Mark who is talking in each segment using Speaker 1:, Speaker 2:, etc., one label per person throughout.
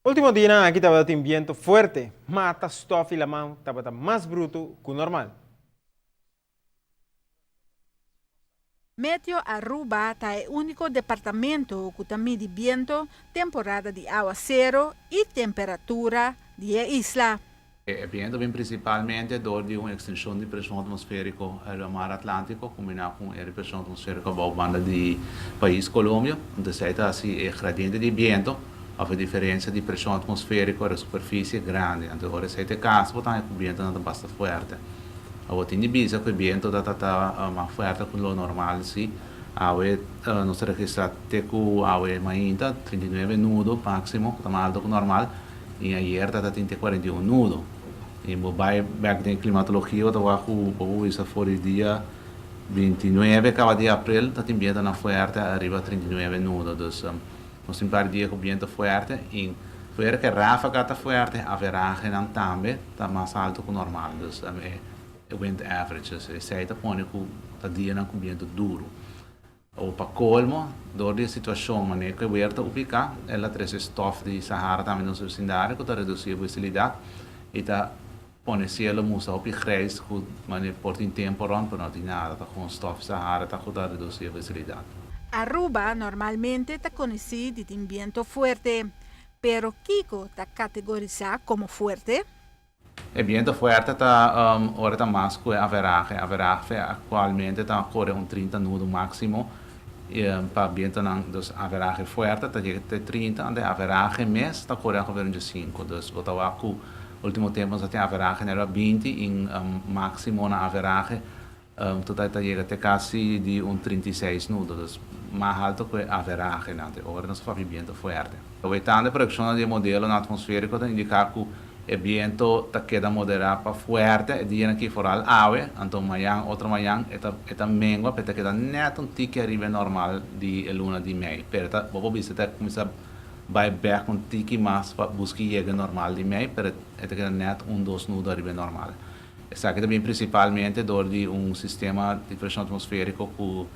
Speaker 1: Ultimo dianan aki tabata tin biento fuerte, mata, stof y laman tabata mas bruto cu normal.
Speaker 2: Meteo Aruba ta e unico departamento cu ta midi biento, temporada di awacero y temperatura di e isla.
Speaker 3: E biento bin principalmente door di un extension di presion atmosferico riba mar Atlantico combina cu e presion atmosferico abou banda di pais Colombia. Entonces esey ta haci e gradiente di biento of e diferencia di presion atmosferico riba superficie grandi. Anto ora esey ta e caso bo ta haña cu bientonan ta basta fuerte. Awor tin di bisa cu e biento ta ta mas fuerte cu lo normal si. Awe nos ta registra te cu awe mainta 39 nudo maximo cu ta mas alto cu normal. I ayer ta ta tin te 41 nudo. I bo bai bek den klimatologia bo ta wak ku bo por bisa for di dia 29 kaba di aprel ta tin bientonan fuerte ariba 39 nudo. Dus nos tin par dia ku biento fuerte i fuera ku e ráfaga ta fuerte averahenan tambe ta mas alto ku normal. Dus e wind average. Dus esei ta pone ku ta dianan ku biento duru. O pa colmo, door di e situacion manera cu e weer ta ubica, el a trece stof di Sahara tambe den nos vecindario cu ta reduci e visibilidad y ta pone cielo musa hopi grijs cu manera por tin tempo rond pero no tin nada, ta gewoon stof Sahara ta cu ta reduci e visibilidad.
Speaker 2: Aruba normalmente ta conoci di tin biento fuerte, pero kico ta categorisa como fuerte?
Speaker 3: E biento fuerte ta ora ta mas ku e averahe. Averahe aktualmente ta kore un 30 nudo máksimo pa bientonan, dus averahe fuerte ta yega te 30, anto e averahe mes ta kore ongeveer un diesinku. Dus bo ta wak ku ultimo tempu nos a tin averahe nèt 20 i máksimo na averahe Total ta yega te kasi di un 36 nudo, dus mas halto ku e averahenan te ora nos papia biento fuerte. Awetando e proyekshonnan di e modelonan atmosferiko ta indiká ku e biento ta keda moderá pa fuerte e dianan aki foral awe, anto mayan otro mayan e ta e ta mengua pero e ta keda nèt un tiki ariba e normal di e luna di mei. Pero ta bo por bisa e ta kuminsá bai bèk un tiki mas pa buska yega e normal di mei pero e ta keda nèt un dos nudo ariba e normal. Esaki ta bin prinsipalmente dor di un sistema di preshon atmosfériko ku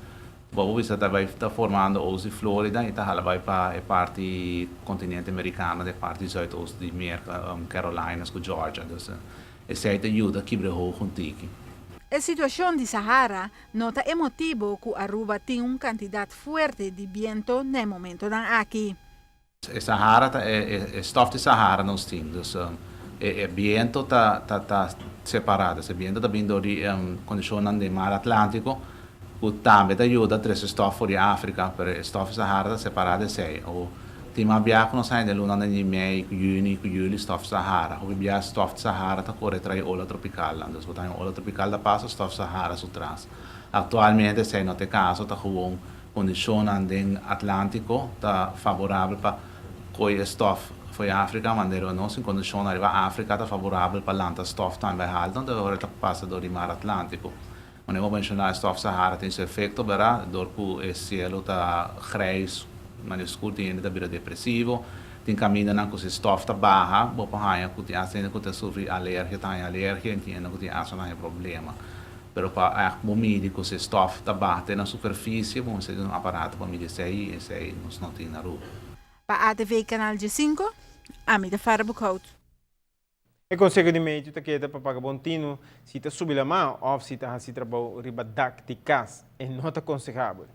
Speaker 3: bo por bisa ta bai ta formando oost di Florida i ta hala bai pa e parti kontinente merikano den e parti zuidoost di Merka, Carolinas ku Georgia. Dus esei ta yuda kibra e hoog un tiki.
Speaker 2: E situashon di Sahara no ta e motibo ku Aruba tin un kantidat fuerte di biento na e momentonan aki.
Speaker 3: E Sahara ta e stof di Sahara nos tin, dus e biento ta ta separa, dus e biento ta bin dor di kondishonnan den mar Atlantiko ku tambe ta yuda trese stof for di Afrika, pero e stof di Sahara ta separa di esei. O tin mas bia ku nos haña den lunanan di mei, ku yüni, ku yüli stof di Sahara. Hopi bia stof di Sahara ta kore trae ola tropikalnan, dus bo ta haña un ola tropikal ta pasa stof di Sahara su tras. Aktualmente esei no ta e kaso, ta gewoon Kondishonnan den Atlantiko ta faborabel pa koi e stof fo'i Afrika, mandero nos tin kondishonnan riba Afrika ta faborabel pa lanta stof tambe haltu, anto ora ta pasa dor di mar Atlantiko. Manera bo menshoná e stof Sahara tin su efekto bera, dor ku e sielo ta grijs, manera skur tin hende ta bira depresivo, tin kamindanan ku si stof ta baha bo por haña ku tin asta hende ku ta sufri alergia ta haña alergia i tin hende ku tin asma ta haña problema. Pero pa ègt bo midi ku si stòf ta bate na superfisie, bo mester di un aparato pa midi esei i esei nos no tin na Aruba.
Speaker 2: Pa ATV Canal 15, ami ta Farah Boekhout.
Speaker 1: E konseho di medio ta keda pa paga bon tinu si ta subi lamá òf si ta hasi trabou riba dak di kas. E no ta konsehabel.